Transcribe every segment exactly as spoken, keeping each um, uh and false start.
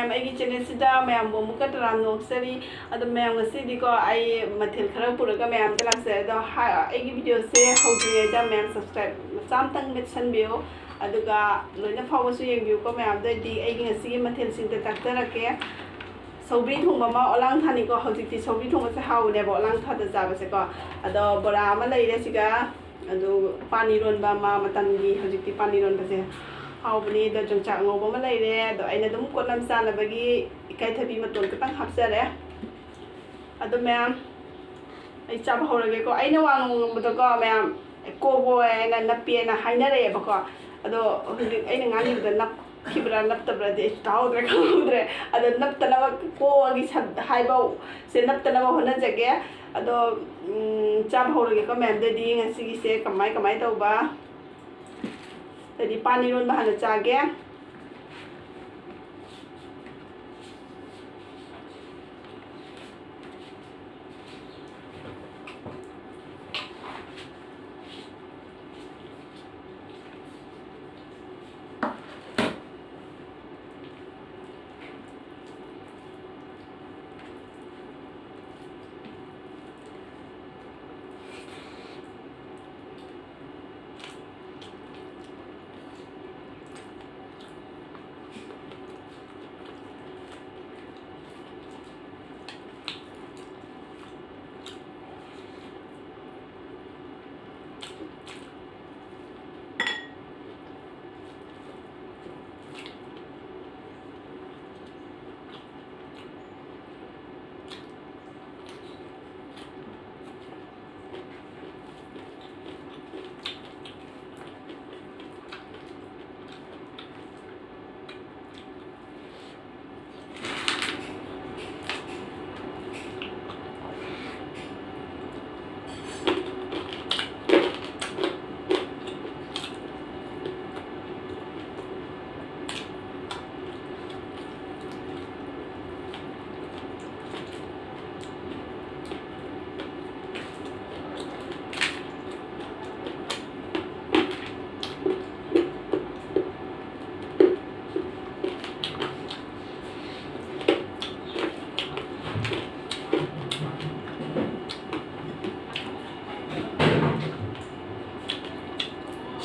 ꯃꯌꯥꯝ, ꯑꯩꯒꯤ ꯆꯦꯅꯦꯜꯁꯤꯗ ꯃꯌꯥꯝꯕꯨ ꯑꯃꯨꯛꯀ ꯇꯔꯥꯝꯅ ꯑꯣꯛꯆꯔꯤ꯫ ꯑꯗꯣ ꯃꯌꯥꯝ, ꯉꯁꯤꯗꯤꯀꯣ, ꯑꯩ ꯃꯊꯦꯜ ꯈꯔ ꯄꯨꯔꯒ ꯃꯌꯥꯝꯗ ꯂꯥꯛꯆꯔꯦ꯫ ꯑꯗꯣ ꯍꯥ-, ꯑꯩꯒꯤ ꯚꯤꯗꯤꯑꯣꯁꯦ ꯍꯧꯗ꯭ꯔꯤꯉꯩꯗ ꯃꯌꯥꯝ ꯁꯕꯁꯀ꯭ꯔꯥꯏꯕ ꯃꯆꯥ ꯑꯃꯇꯪ ꯃꯦꯠꯁꯟꯕꯤꯌꯨ, ꯑꯗꯨꯒ ꯂꯣꯏꯅ ꯐꯥꯎꯕꯁꯨ ꯌꯦꯡꯕꯤꯌꯨꯀꯣ꯫ ꯃꯌꯥꯝꯗ ꯑꯩꯗꯤ ꯑꯩꯒꯤ ꯉꯁꯤꯒꯤ ꯃꯊꯦꯜꯁꯤꯡꯗ ꯇꯥꯛꯆꯔꯛꯀꯦ꯫ ꯁꯧꯒ꯭ꯔꯤ ꯊꯣꯡꯕ ꯑꯃ ꯑꯣꯂꯥꯡ ꯊꯥꯅꯤꯀꯣ꯫ ꯍꯧꯖꯤꯛꯇꯤ ꯁꯧꯒ꯭ꯔꯤ ꯊꯣꯡꯕꯁꯦ ꯍꯥꯎꯕꯅꯦꯕ, ꯑꯣꯂꯥꯡ ꯊꯥꯗ ꯆꯥꯕꯁꯦꯀꯣ꯫ ꯑꯗꯣ ꯕꯣꯔꯥ ꯑꯃ ꯂꯩꯔꯦ ꯁꯤꯒ, ꯑꯗꯨ ꯄꯥꯟ ꯏꯔꯣꯟꯕ ꯑꯃ, ꯃꯇꯝꯒꯤ ꯍꯧꯖꯤꯛꯇꯤ ꯄꯥꯟ ꯏꯔꯣꯟꯕꯁꯦ ꯍꯥꯎꯕꯅꯤ꯫ ꯑꯗꯣ ꯌꯣꯡꯆꯥꯛ ꯉꯧꯕ ꯑꯃ ꯂꯩꯔꯦ꯫ ꯑꯗꯣ ꯑꯩꯅ ꯑꯗꯨꯝ ꯀꯣꯠꯂꯝ ꯆꯥꯅꯕꯒꯤ ꯏꯀꯥꯏꯊꯕꯤ ꯃꯇꯣꯟ ꯈꯤꯇꯪ ꯍꯥꯞꯆꯔꯦ꯫ ꯑꯗꯣ ꯃꯌꯥꯝ, ꯑꯩ ꯆꯥꯕ ꯍꯧꯔꯒꯦꯀꯣ꯫ ꯑꯩꯅ ꯋꯥ ꯉꯥꯡꯕꯗꯀꯣ ꯃꯌꯥꯝ, "ꯀꯣꯕꯣꯏ" ꯍꯥꯏꯅ ꯅꯞꯄꯦꯅ ꯍꯥꯏꯅꯔꯛꯑꯦꯕꯀꯣ꯫ ꯑꯗꯣ ꯍꯧꯖꯤꯛ ꯑꯩꯅ ꯉꯥꯡꯉꯤꯕꯗ ꯅꯞꯈꯤꯕ꯭ꯔꯥ ꯅꯞꯇꯕ꯭ꯔꯥꯗꯤ ꯑꯩꯁꯨ ꯇꯥꯍꯧꯗ꯭ꯔꯦ, ꯈꯪꯍꯧꯗ꯭ꯔꯦ꯫ ꯑꯗꯣ ꯅꯞꯇꯅꯕ, "ꯀꯣ"ꯒꯤ ꯁꯕ-, ꯍꯥꯏꯕꯁꯦ ꯅꯞꯇꯅꯕ ꯍꯣꯠꯅꯖꯒꯦ꯫ ꯑꯗꯣ, ꯎꯝ, ꯆꯥꯕ ꯍꯧꯔꯒꯦꯀꯣ ꯃꯌꯥꯝꯗꯗꯤ꯫ ꯉꯁꯤꯒꯤꯁꯦ ꯀꯃꯥꯏ ꯀꯃꯥꯏ ꯇꯧꯕ? ꯑꯗꯩꯗꯤ ꯄꯥꯟ ꯏꯔꯣꯟꯕ ꯍꯥꯟꯅ ꯆꯥꯒꯦ꯫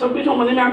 ꯁꯧꯒ꯭ꯔꯤ ꯊꯣꯡꯕꯅꯤꯅ꯫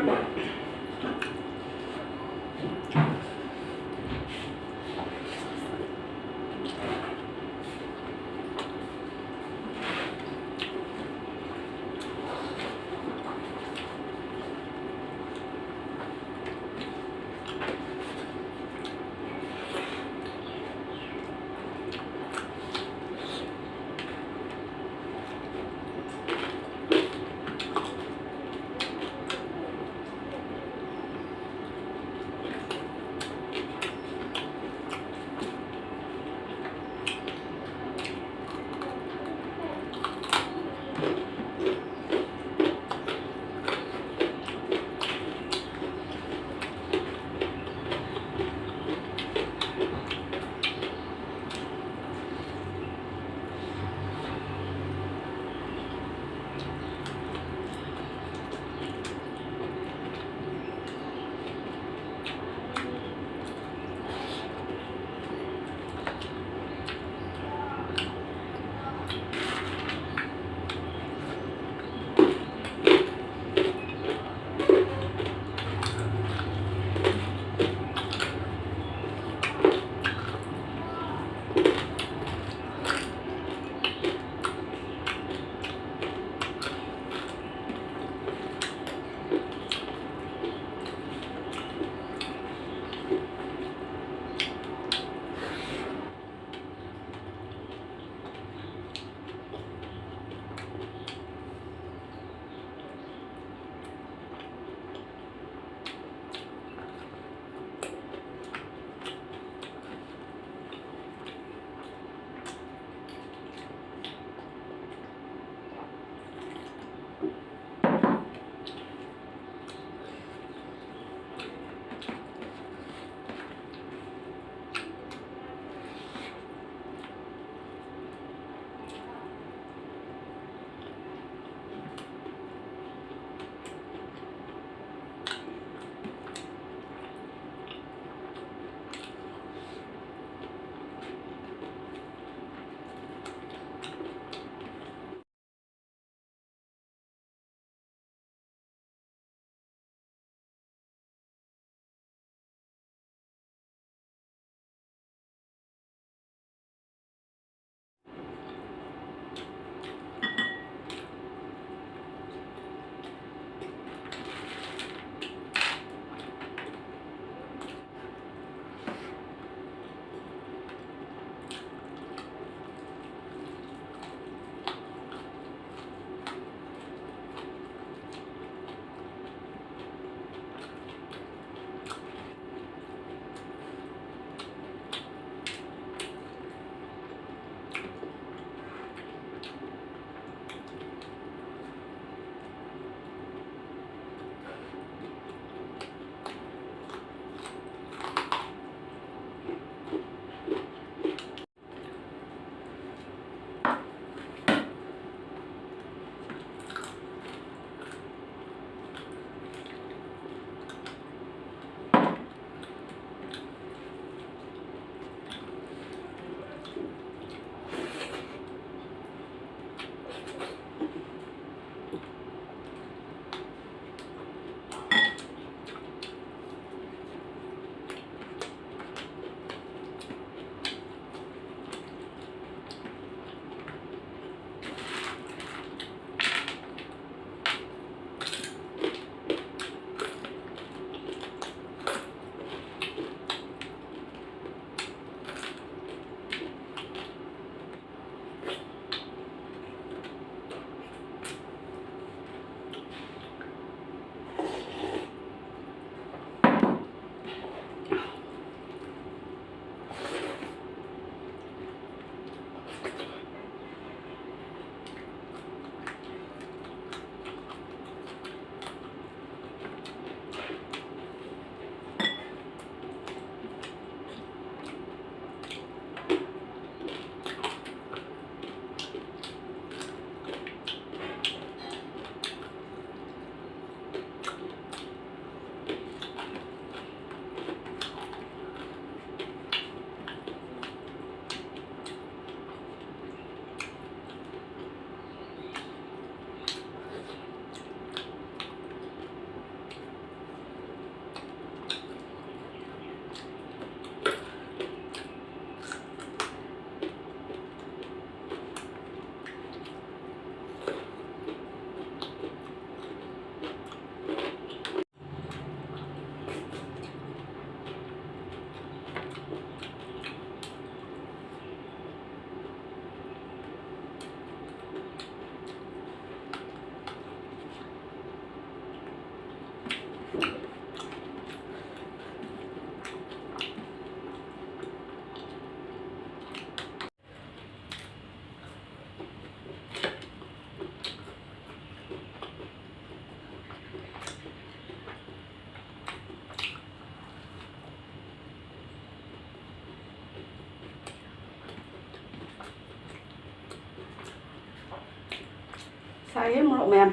ꯇꯥꯏꯌꯦ ꯃꯣꯔꯣꯛ ꯃꯌꯥꯝ꯫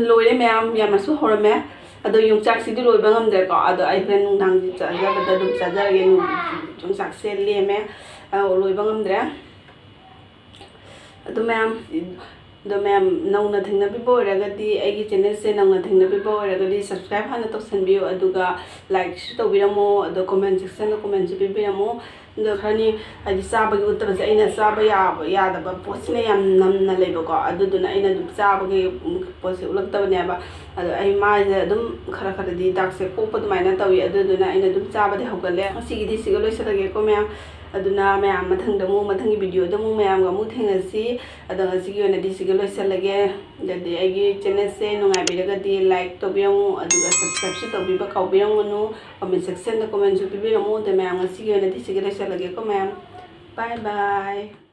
ꯂꯣꯏꯔꯦ ꯃꯌꯥꯝ, ꯌꯥꯝꯅꯁꯨ ꯍꯧꯔꯝꯃꯦ꯫ ꯑꯗꯣ ꯌꯣꯡꯆꯥꯛꯁꯤꯗꯤ ꯂꯣꯏꯕ ꯉꯝꯗ꯭ꯔꯦꯀꯣ꯫ ꯑꯗꯣ ꯑꯩ ꯍꯣꯔꯦꯟ ꯅꯨꯡꯗꯥꯡꯒꯤ ꯆꯥꯖꯕꯗ ꯑꯗꯨꯝ ꯆꯥꯖꯔꯒꯦ꯫ ꯌꯣꯡꯆꯥꯛꯁꯦ ꯂꯦꯝꯃꯦ, ꯑ, ꯂꯣꯏꯕ ꯉꯝꯗ꯭ꯔꯦ꯫ ꯑꯗꯣ ꯃꯌꯥꯝ, ꯑꯗꯣ ꯃꯌꯥꯝ ꯅꯧꯅ ꯊꯦꯡꯅꯕꯤꯕ ꯑꯣꯏꯔꯒꯗꯤ, ꯑꯩꯒꯤ channelꯁꯦ ꯅꯧꯅ ꯊꯦꯡꯅꯕꯤꯕ ꯑꯣꯏꯔꯒꯗꯤ, subscribe ꯍꯥꯟꯅ ꯇꯧꯁꯟꯕꯤꯌꯨ, ꯑꯗꯨꯒ likeꯁꯨ ꯇꯧꯕꯤꯔꯝꯃꯣ, ꯑꯗꯣ comment sectionꯗ commentꯁꯨ ꯄꯤꯕꯤꯔꯝꯃꯣ꯫ ꯑꯗꯣ ꯈꯔꯅꯤ, ꯍꯥꯏꯗꯤ ꯆꯥꯕꯒꯤ ꯎꯠꯇꯕꯁꯦ ꯑꯩꯅ ꯆꯥꯕ ꯌꯥꯕ ꯌꯥꯗꯕ ꯄꯣꯠꯁꯤꯅ ꯌꯥꯝ ꯅꯝꯅ ꯂꯩꯕꯀꯣ, ꯑꯗꯨꯗꯨꯅ ꯑꯩꯅ ꯑꯗꯨꯝ ꯆꯥꯕꯒꯤ ꯄꯣꯠꯁꯦ ꯎꯠꯂꯛꯇꯕꯅꯦꯕ꯫ ꯑꯗꯣ ꯑꯩ ꯃꯥꯏꯁꯦ ꯑꯗꯨꯝ ꯈꯔ ꯈꯔꯗꯤ ꯗꯥꯛꯁꯦ ꯀꯣꯛꯄ ꯑꯗꯨꯃꯥꯏꯅ ꯇꯧꯏ, ꯑꯗꯨꯗꯨꯅ ꯑꯩꯅ ꯑꯗꯨꯝ ꯆꯥꯕꯗꯤ ꯍꯧꯒꯠꯂꯦ꯫ ꯉꯁꯤꯒꯤꯗꯤ ꯁꯤꯒ ꯂꯣꯏꯁꯤꯜꯂꯒꯦꯀꯣ ꯃꯌꯥꯝ꯫ ꯑꯗꯨꯅ ꯃꯌꯥꯝ ꯃꯊꯪꯗ ꯑꯃꯨꯛ, ꯃꯊꯪꯒꯤ videoꯗ ꯑꯃꯨꯛ ꯃꯌꯥꯝꯒ ꯑꯃꯨꯛ ꯊꯦꯡꯅꯁꯤ꯫ ꯑꯗꯣ ꯉꯁꯤꯒꯤ ꯑꯣꯏꯅꯗꯤ ꯁꯤꯒ ꯂꯣꯏꯁꯤꯜꯂꯒꯦ꯫ ꯑꯗꯨꯗꯤ ꯑꯩꯒꯤ channelꯁꯦ ꯅꯨꯡꯉꯥꯏꯕꯤꯔꯒꯗꯤ like ꯇꯧꯕꯤꯔꯝꯃꯨ, ꯑꯗꯨꯒ subscribeꯁꯨ ꯇꯧꯕꯤꯕ ꯀꯥꯎꯕꯤꯔꯝꯒꯅꯨ꯫ Comment sectionꯗ commentꯁꯨ ꯄꯤꯕꯤꯔꯝꯃꯨ꯫ ꯑꯗꯣ ꯃꯌꯥꯝ ꯉꯁꯤꯒꯤ ꯑꯣꯏꯅꯗꯤ ꯁꯤꯒ ꯂꯣꯏꯁꯤꯜꯂꯒꯦꯀꯣ ꯃꯌꯥꯝ꯫ Bye bye꯫